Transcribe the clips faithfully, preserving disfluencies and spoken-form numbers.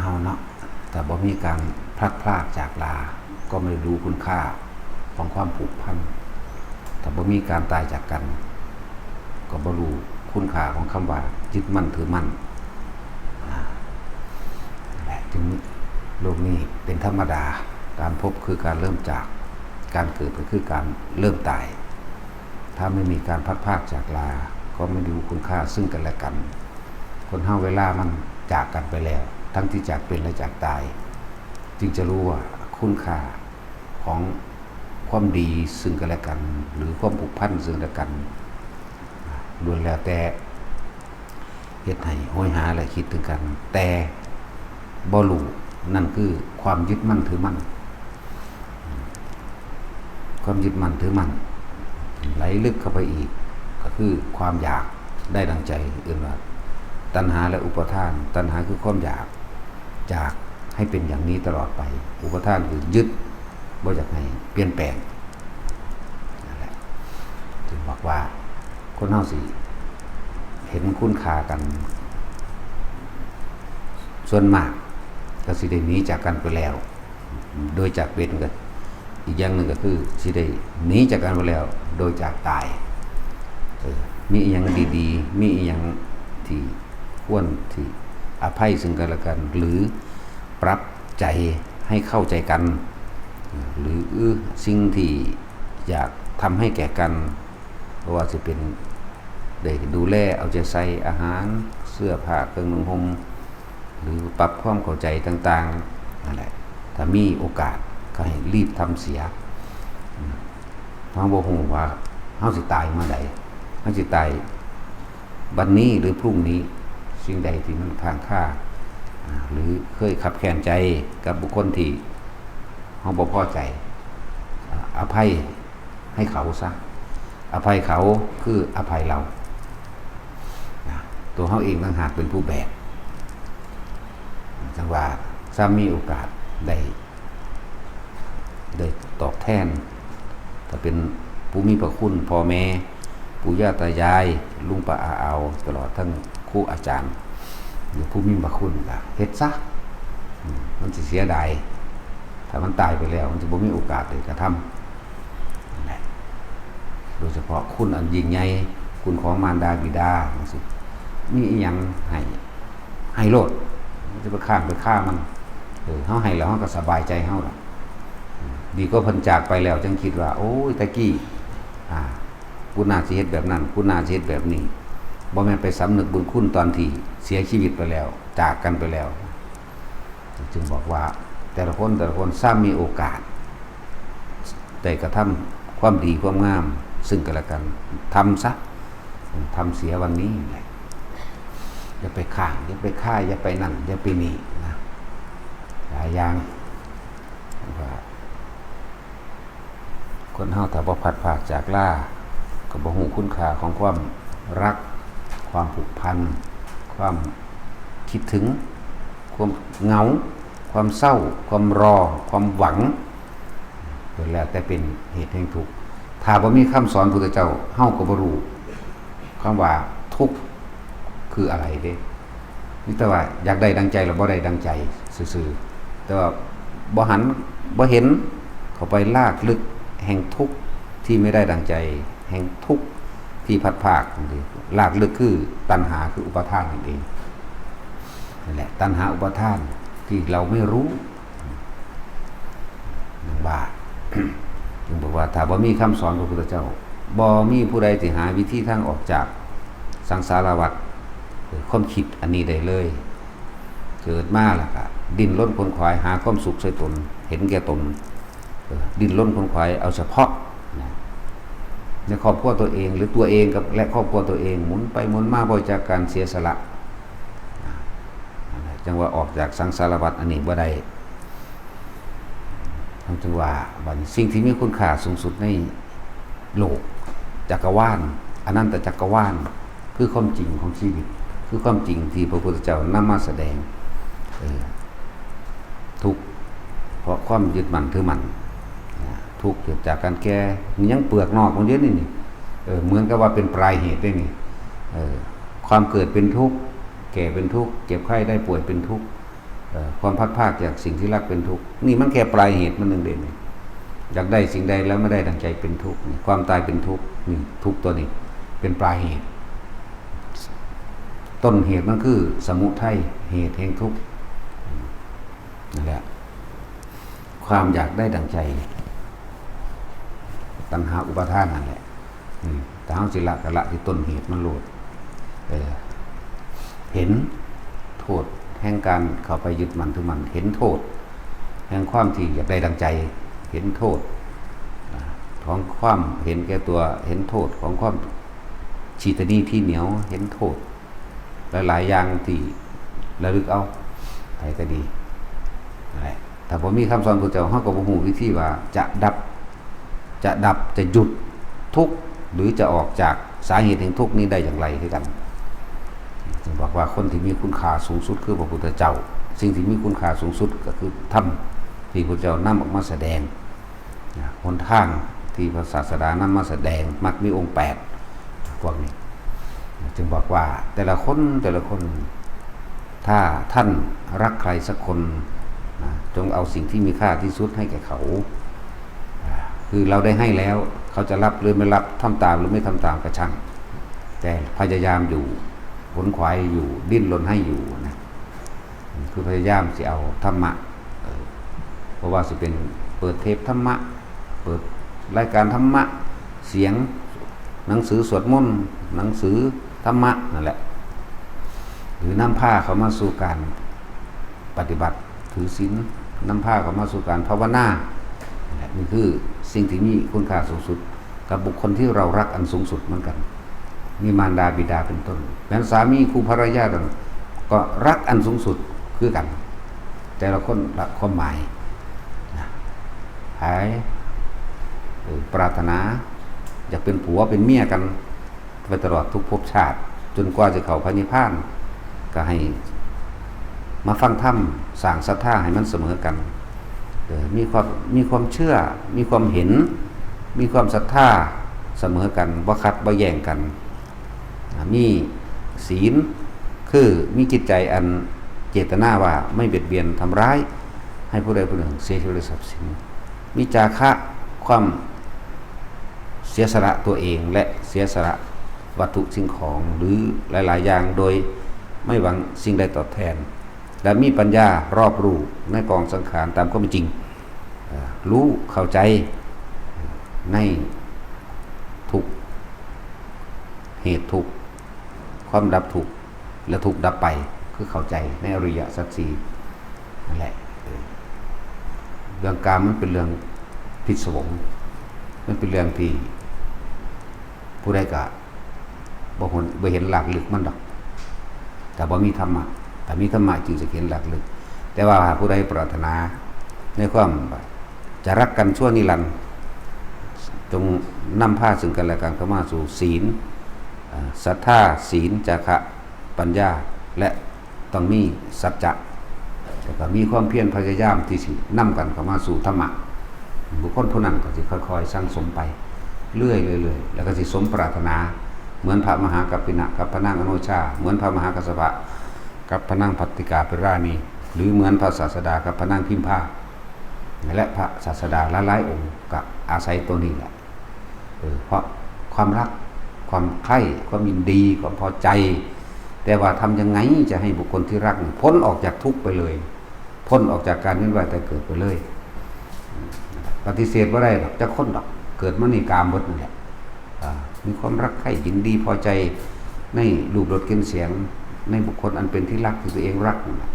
เอาเนาะ ถ้าบ่มีการพลัดพรากจากลา ก็ไม่รู้คุณค่าของความผูกพัน ถ้าบ่มีการตายจากกัน ก็บ่รู้คุณค่าของคำว่ายึดมั่นถือมั่น อ่า และจึงโลกนี้เป็นธรรมดา การพบคือการเริ่มจาก การเกิดก็คือการเริ่มตาย ถ้าไม่มีการพลัดพรากจากลา ก็ไม่รู้คุณค่าซึ่งกันและกัน คนเฮาเวลามันจากกันไปแล้ว ทั้งที่จากเป็นและจากตาย จึงจะรู้ว่าคุณค่าของความดีซึ่งกันและกัน หรือความผูกพันซึ่งกันและกัน ล้วนแล้วแต่เฮ็ดให้โหยหาและคิดถึงกัน แต่บ่รู้ นั่นคือความยึดมั่นถือมั่น ความยึดมั่นถือมั่น ไหลลึกเข้าไปอีก ก็คือความอยากได้ดังใจ เอิ้นว่าตัณหาและอุปาทาน ตัณหาคือความอยาก อยากให้เป็นอย่างนี้ตลอดไป อุปาทานคือยึด บ่อยากให้เปลี่ยนแปลง นั่นแหละ จึงบอกว่าคนเฮาสิเห็นคุณค่ากัน ส่วนมากก็สิได้หนีจากกันไปแล้ว โดยจากเป็นก็ อีกอย่างหนึ่งก็คือสิได้หนีจากกันไปแล้ว โดยจากตาย เออ มีอีหยังดีๆ มีอีหยังที่ควรที่อภัยซึ่งกันและกัน หรือปรับใจให้เข้าใจกัน หรือสิ่งที่อยากทำให้แก่กัน เพราะว่าสิเป็นได้ดูแลเอาใจใส่อาหาร เสื้อผ้า เครื่องนุ่งห่ม หรือปรับความเข้าใจต่างๆ นั่นแหละ ถ้ามีโอกาสก็ให้รีบทำเสีย เฮาบ่ฮู้ว่าเฮาสิตายเมื่อใด เฮาสิตายวันนี้หรือพรุ่งนี้ สิ่งใดที่มันค้างคา อ่า หรือเคยคับแค้นใจกับบุคคลที่เฮาบ่พอใจ อ่า อภัยให้เขาซะ อภัยเขาคืออภัยเรา นะ ตัวเฮาเองต่างหากเป็นผู้แบก จังว่าซ้ำมีโอกาสได้ ได้ตอบแทน ถ้าเป็นผู้มีพระคุณ พ่อแม่ ปู่ย่าตายาย ลุงป้าอาอาว ตลอดทั้งครูอาจารย์ หรือผู้มีพระคุณก็เฮ็ดซะ อืม มันสิเสียดาย ถ้ามันตายไปแล้ว มันจะบ่มีโอกาสได้กระทำ นั่นแหละ โดยเฉพาะคุณอันยิ่งใหญ่ คุณของมารดาบิดาจังซี้ มีอีหยังให้ ให้โลด มันจะไปค้างไปคามัน เออ เฮาให้แล้วเฮาก็สบายใจเฮาล่ะ ดีกว่าเพิ่นจากไปแล้วจังคิดว่า โอ้ย แต่กี้ อ่า กูน่าสิเฮ็ดแบบนั้น กูน่าสิเฮ็ดแบบนี้ บ่แม่นไปสำนึกบุญคุณตอนที่เสียชีวิตไปแล้ว จากกันไปแล้ว จึงบอกว่าแต่ละคน แต่ละคนซ้ำมีโอกาส ได้กระทำความดีความงามซึ่งกันและกัน ทำซะ ทำเสียวันนี้แหละ อย่าไปค้าง อย่าไปคา อย่าไปนั่น อย่าไปนี่นะ หลายอย่าง ว่า คนเฮาถ้าบ่พลัดพรากจากลา ก็บ่ฮู้คุณค่าของความรัก ความผูกพัน ความคิดถึง ความเหงา ความเศร้า ความรอ ความหวัง ล้วนแล้วแต่เป็นเหตุแห่งทุกข์ ถ้าบ่มีคำสอนพุทธเจ้า เฮาก็บ่รู้คำว่าทุกข์คืออะไรเด้ มีแต่ว่าอยากได้ดังใจแล้วบ่ได้ดังใจซื่อๆ แต่ว่าบ่หัน บ่เห็นเข้าไปรากลึกแห่งทุกข์ที่ไม่ได้ดังใจ แห่งทุกข์ที่พลัดพราก รากลึกคือตัณหา คืออุปาทานนั่นเอง นั่นแหละ ตัณหาอุปาทานที่เราไม่รู้ ว่า จึงบอกว่าถ้าบ่มีคำสอนของพระพุทธเจ้า บ่มีผู้ใดที่หาวิธีทางออกจากสังสารวัฏ ความคิดอันนี้ได้เลย เกิดมาแล้วก็ดิ้นรนขวนขวายหาความสุขใส่ตน เห็นแก่ตน เออ ดิ้นรนขวนขวายเอาเฉพาะนะ ในครอบครัวตัวเอง หรือตัวเองกับ และครอบครัวตัวเอง หมุนไปหมุนมาบ่จากการเสียสละนะ นั่นแหละ จังว่าออกจากสังสารวัฏอันนี้บ่ได้ ทั้งจังว่าบัดนี้สิ่งที่มีคุณค่าสูงสุดในโลก จักรวาล อนันตจักรวาล คือความจริงของชีวิต คือความจริงที่พระพุทธเจ้านำมาแสดง เออ ทุกข์เพราะความยึดมั่นถือมั่นนะ ทุกข์เกิดจากการแก่ มันยังเปลือกนอกมันเยอะนี่นี่ เออ เหมือนกับว่าเป็นปลายเหตุได้นี่ เออ ความเกิดเป็นทุกข์ แก่เป็นทุกข์ เจ็บไข้ได้ป่วยเป็นทุกข์ เอ่อความพลัดพรากจากสิ่งที่รักเป็นทุกข์ นี่มันแค่ปลายเหตุมันหนึ่งเด่น อยากได้สิ่งใดแล้วไม่ได้ดังใจเป็นทุกข์นี่ ความตายเป็นทุกข์นี่ ทุกข์ตัวนี้เป็นปลายเหตุ ต้นเหตุมันคือสมุทัย เหตุแห่งทุกข์นั่นแหละ ความอยากได้ดังใจ ตัณหาอุปาทานนั่นแหละ อืมแต่เฮาสิละก็ละที่ต้นเหตุมันโลด เออ เห็นโทษแห่งการเข้าไปยึดมั่นถือมั่น เห็นโทษ แห่งความที่อยากได้ดังใจ เห็นโทษ อ่า ของความเห็นแก่ตัว เห็นโทษของความ ชีตนีที่เหนียว เห็นโทษ หลายๆอย่างที่ระลึกเอา ไปก็ดีนั่นแหละ ถ้าบ่มีคำสอนพระเจ้า เฮาก็บ่ฮู้วิธีว่าจะดับ จะดับ จะหยุดทุกข์ หรือจะออกจากสาเหตุแห่งทุกข์นี้ได้อย่างไรคือกัน จึงบอกว่าคนที่มีคุณค่าสูงสุดคือพระพุทธเจ้า สิ่งที่มีคุณค่าสูงสุดก็คือธรรมที่พระเจ้านำออกมาแสดง นะ หนทางที่พระศาสดานำมาแสดง มรรคมีองค์แปด พวกนี้ จึงบอกว่าแต่ละคนแต่ละคน ถ้าท่านรักใครสักคนนะ จงเอาสิ่งที่มีค่าที่สุดให้แก่เขา อ่า คือเราได้ให้แล้ว เขาจะรับหรือไม่รับ ทำตามหรือไม่ทำตามก็ช่าง แต่พยายามอยู่ ขนขวายอยู่ ดิ้นรนให้อยู่นะ คือพยายามสิเอาธรรมะ เออ เพราะว่าสิเป็นเปิดเทปธรรมะ เปิดรายการธรรมะ เสียง หนังสือสวดมนต์ หนังสือธรรมะนั่นแหละ หรือนำพาเขามาสู่การปฏิบัติถือศีล นำพาเขามาสู่การภาวนา นั่นแหละ นี่คือสิ่งที่มีคุณค่าสูงสุด กับบุคคลที่เรารักอันสูงสุดเหมือนกัน มีมารดาบิดาเป็นต้น แม้นสามีคู่ภรรยากัน ก็รักอันสูงสุดคือกัน แต่ละคนละความหมายนะ หาย เอ่อ ปรารถนา อยากเป็นผัวเป็นเมียกัน ไปตลอดทุกภพชาติ จนกว่าจะเข้าพระนิพพาน ก็ให้มาฟังธรรม สร้างศรัทธาให้มันเสมอกัน เอ่อ มีความ มีความเชื่อ มีความเห็น มีความศรัทธาเสมอกัน บ่ขัดบ่แย้งกัน อ่า มีศีล คือมีจิตใจอันเจตนาว่าไม่เบียดเบียนทำร้าย ให้ผู้ใดผู้หนึ่งเสียชีวิตหรือทรัพย์สิน มีจาคะ ความเสียสละตัวเองและเสียสละวัตถุสิ่งของหรือหลายๆอย่างโดยไม่หวังสิ่งใดตอบแทน และมีปัญญารอบรู้ในกองสังขารตามความเป็นจริง เอ่อ รู้เข้าใจในทุกข์ เหตุทุกข์ ความดับทุกข์ และทุกข์ดับไป คือเข้าใจในอริยสัจสี่นั่นแหละ เออ เรื่องกามมันเป็นเรื่องพิศวง มันเป็นเรื่องที่ผู้ใดก็บ่เห็น บ่เห็นหลากลึกมันดอก แต่บ่มีธรรมะ แต่มีธรรมะจึงจะเห็นหลากลึก แต่ว่าผู้ใดปรารถนาในความจะรักกันชั่วนิรันดร์ จงนำพาซึ่งกันและกันเข้ามาสู่ศีล อ่า ศรัทธา ศีล จาคะ ปัญญา และต้องมีสัจจะ แล้วก็มีความเพียรพยายามที่สินำกันเข้ามาสู่ธรรมะ บุคคลผู้นั้นก็สิค่อยๆสั่งสมไปเรื่อยๆ แล้วก็สิสมปรารถนา เหมือนพระมหากัปปินะกับพระนางอโนชา เหมือนพระมหากัสสปะกับพระนางภัตติกาภิราณี หรือเหมือนพระศาสดากับพระนางพิมพา และพระศาสดาหลายๆองค์ก็อาศัยตัวนี้แหละ เออ เพราะความรัก ความใคร่ ความยินดี ความพอใจ แต่ว่าทำยังไงจะให้บุคคลที่รักนี่พ้นออกจากทุกข์ไปเลย พ้นออกจากการเวียนว่ายตายเกิดไปเลย ปฏิเสธบ่ได้ดอก จักคนดอก เกิดมานี่กามเบิดนั่นแหละ อ่า มีความรักใคร่ยินดีพอใจในรูปรสกลิ่นเสียง ในบุคคลอันเป็นที่รักที่ตัวเองรักนั่นแหละ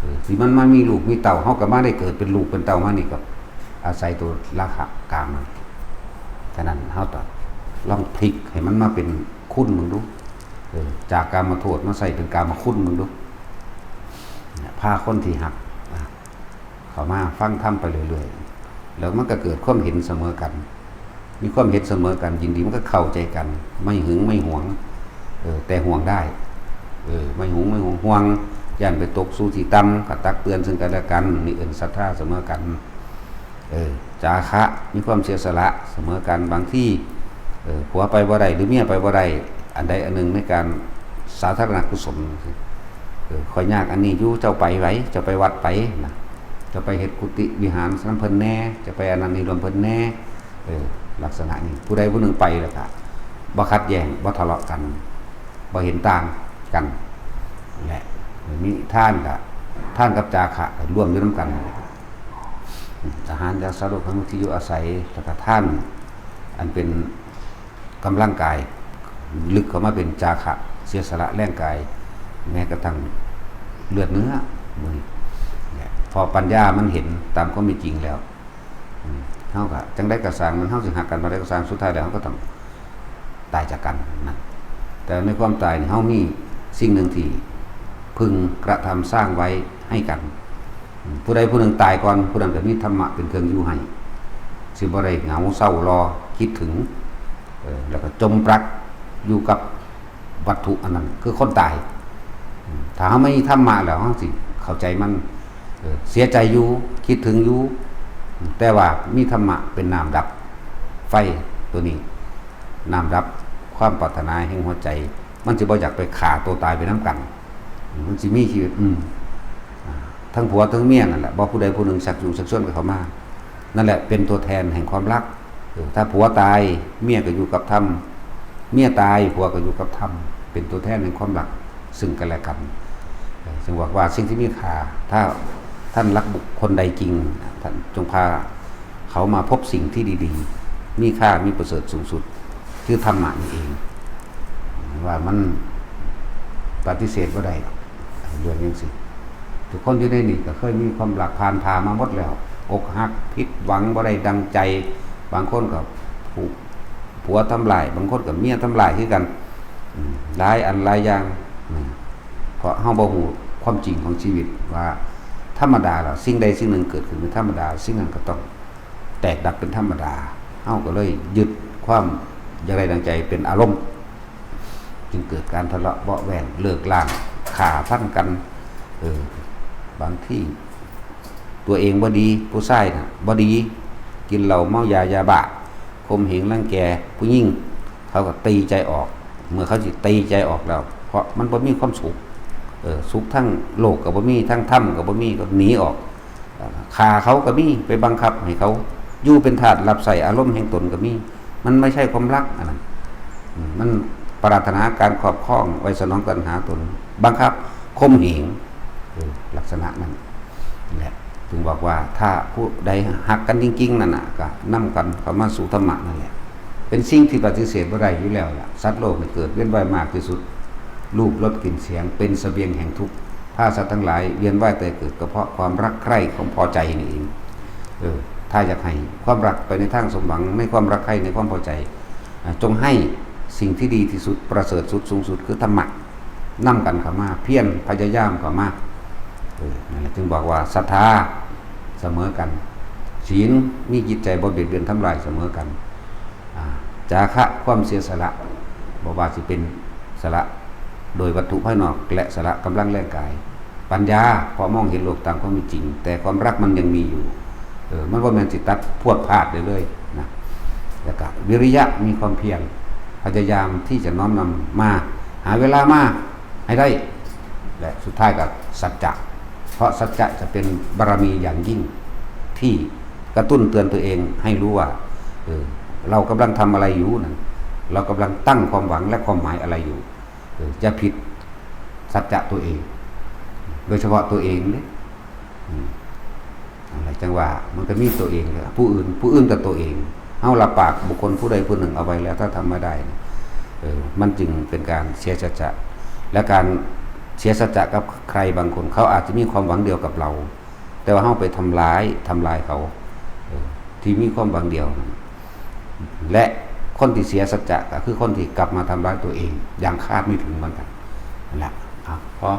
เออ ที่มันมามีลูกมีเต้า เฮาก็มาได้เกิดเป็นลูกเป็นเต้ามานี่ก็อาศัยตัวราคะกามนั่น ฉะนั้นเฮาต้องลองพลิกให้มันมาเป็นคุณมึงดู เออ จากกามโทษมาใส่เป็นกามคุณมึงดู เนี่ย พาคนที่ฮัก อ่ะ เข้ามาฟังธรรมไปเรื่อยๆ แล้วมันก็เกิดความเห็นเสมอกัน มีความเห็นเสมอกัน ยินดีมันก็เข้าใจกัน ไม่หึงไม่หวง เออ แต่ห่วงได้ เออ ไม่หึงไม่หวง ห่วง ย่านไปตกสู่ที่ต่ำ ก็ตักเตือนซึ่งกันและกัน นี่เอิ้นศรัทธาเสมอกัน เออ จาคะ มีความเสียสละเสมอกัน บางที เออ ผัวไปบ่ได้ หรือเมียไปบ่ได้ อันใดอันหนึ่งในการสาธารณกุศล เออ ข้อยยากอันนี้อยู่ เจ้าไปไว้ เจ้าไปวัดไปนะ เจ้าไปเฮ็ดกุฏิวิหารนำเพิ่นแหน่ เจ้าไปอันนั้นนี่รวมเพิ่นแหน่ เออ ลักษณะนี้ ผู้ใดผู้หนึ่งไปแล้วก็บ่ขัดแย้ง บ่ทะเลาะกัน บ่เห็นต่างกัน และมีทานก็ ทานกับจาคะก็ร่วมอยู่นำกัน อาหารจากสัตว์โลกทั้งหมดที่อยู่อาศัย แล้วก็ทานอันเป็นกำลังกาย ลึกเข้ามาเป็นจาคะ เสียสละแรงกาย แม้กระทั่งเลือดเนื้อ มื้อนี้ เนี่ย พอปัญญามันเห็นตามความเป็นจริงแล้ว อืม เฮาก็จั่งใดก็ซ่าง มันเฮาสิฮักกันปานใดก็ซ่าง สุดท้ายแล้วเฮาก็ต้องตายจากกันนะ แต่ในความตายนี่เฮามีสิ่งหนึ่งที่พึงกระทำสร้างไว้ให้กัน อืม ผู้ใดผู้หนึ่งตายก่อน ผู้นั้นก็มีธรรมะเป็นเครื่องอยู่ให้ สิบ่ได้เหงาเศร้ารอคิดถึง เออ แล้วก็จมปลักอยู่กับวัตถุอันนั้น คือคนตาย อืม ถ้าเฮามีธรรมะแล้ว เฮาสิเข้าใจมัน เออ เสียใจอยู่ คิดถึงอยู่ แต่ว่ามีธรรมะเป็นน้ำดับไฟตัวนี้ น้ำดับความปรารถนาแห่งหัวใจ มันสิบ่อยากไปฆ่าตัวตายไปนำกัน มันสิมีชีวิต อืม อ่า ทั้งผัวทั้งเมียนั่นแหละ บ่ผู้ใดผู้หนึ่งชักจูงชักชวนกันเข้ามา นั่นแหละเป็นตัวแทนแห่งความรัก เออ ถ้าผัวตาย เมียก็อยู่กับธรรม เมียตาย ผัวก็อยู่กับธรรม เป็นตัวแทนแห่งความรักซึ่งกันและกัน เออ จึงบอกว่าสิ่งที่มีค่า ถ้าท่านรักบุคคลใดจริง ท่านจงพาเขามาพบสิ่งที่ดีๆ มีค่า มีประเสริฐสูงสุด คือธรรมะนี่เอง ว่ามันปฏิเสธบ่ได้ดอก เรื่องจั่งซี้ ทุกคนอยู่ในนี่ก็เคยมีความรักผ่านผ่ามาหมดแล้ว อกหัก ผิดหวัง บ่ได้ดังใจ บางคนก็ถูกผัวทำลาย บางคนก็เมียทำลายคือกัน อืม หลายอันหลายอย่าง อืม เพราะเฮาบ่ฮู้ความจริงของชีวิตว่าธรรมดาแล้ว สิ่งใดสิ่งหนึ่งเกิดขึ้นเป็นธรรมดา สิ่งนั้นก็ต้องแตกดับเป็นธรรมดา เฮาก็เลยยึดความอยากได้ดังใจเป็นอารมณ์ จึงเกิดการทะเลาะเบาะแว้ง เลิกล้าง ฆ่าฟันกัน เออ บางทีตัวเองบ่ดี ผู้ชายน่ะบ่ดี กินเหล้าเมายายาบ้า ข่มเหงรังแกผู้หญิง เขาก็ตีใจออก เมื่อเขาสิตีใจออกแล้ว เพราะมันบ่มีความสุข เออ สุขทั้งโลกก็บ่มี ทั้งธรรมก็บ่มี ก็หนีออก ฆ่าเขาก็มี ไปบังคับให้เขาอยู่เป็นทาสรับใช้อารมณ์แห่งตนก็มี มันไม่ใช่ความรักอันนั้น อืม มันปรารถนาการครอบครองไว้สนองตัณหาตน บังคับข่มเหง เออ ลักษณะนั้นแหละ จึงบอกว่าถ้าผู้ใดฮักกันจริงๆ นั่นน่ะ ก็นำกันเข้ามาสู่ธรรมะนั่นแหละ เป็นสิ่งที่ปฏิเสธบ่ได้อยู่แล้วล่ะ สัตว์โลกนี่เกิดเวียนว่ายมากที่สุด รูป รส กลิ่น เสียง เป็นเสบียงแห่งทุกข์ พาสัตว์ทั้งหลายเวียนว่ายแต่เกิดก็เพราะความรักใคร่ ความพอใจนี่เอง เออ ถ้าอยากให้ความรักไปในทางสมหวัง ในความรักใคร่ ในความพอใจ อ่า จงให้สิ่งที่ดีที่สุด ประเสริฐสุด สูงสุด คือธรรมะ นำกันเข้ามา เพียรพยายามเข้ามา เออ นั่นแหละจึงบอกว่าศรัทธาเสมอกัน ศีลมีจิตใจบ่เบียดเบียนทำลายเสมอกัน อ่า จาคะความเสียสละ บ่ว่าสิเป็นสละโดยวัตถุภายนอก และสละกำลังแรงกาย ปัญญา เพราะมองเห็นโลกตามความเป็นจริง แต่ความรักมันยังมีอยู่ เออ มันบ่แม่นสิตัดพรวดพราดได้เลยนะ แล้วก็วิริยะ มีความเพียร พยายามที่จะน้อมนำมา หาเวลามาให้ได้ และสุดท้ายก็สัจจะ เพราะสัจจะจะเป็นบารมีอย่างยิ่ง ที่กระตุ้นเตือนตัวเองให้รู้ว่า เออ เรากำลังทำอะไรอยู่นั่น เรากำลังตั้งความหวังและความหมายอะไรอยู่ เออ อย่าผิดสัจจะตัวเอง โดยเฉพาะตัวเองเนี่ย อืม อะไรจังว่ามันก็มีตัวเองเลย ผู้อื่น ผู้อื่นกับตัวเอง เฮารับปากบุคคลผู้ใดผู้หนึ่งเอาไว้แล้ว ถ้าทำไม่ได้เนี่ย เออ มันจึงเป็นการเสียสัจจะ และการเสียสัจจะกับใครบางคน เขาอาจจะมีความหวังเดียวกับเรา แต่ว่าเฮาไปทำร้าย ทำลายเขา เออ ที่มีความหวังเดียวนั้น และคนที่เสียสัจจะก็คือคนที่กลับมาทำร้ายตัวเอง อย่างคาดไม่ถึงเหมือนกัน นั่นแหละ อ่ะ พอ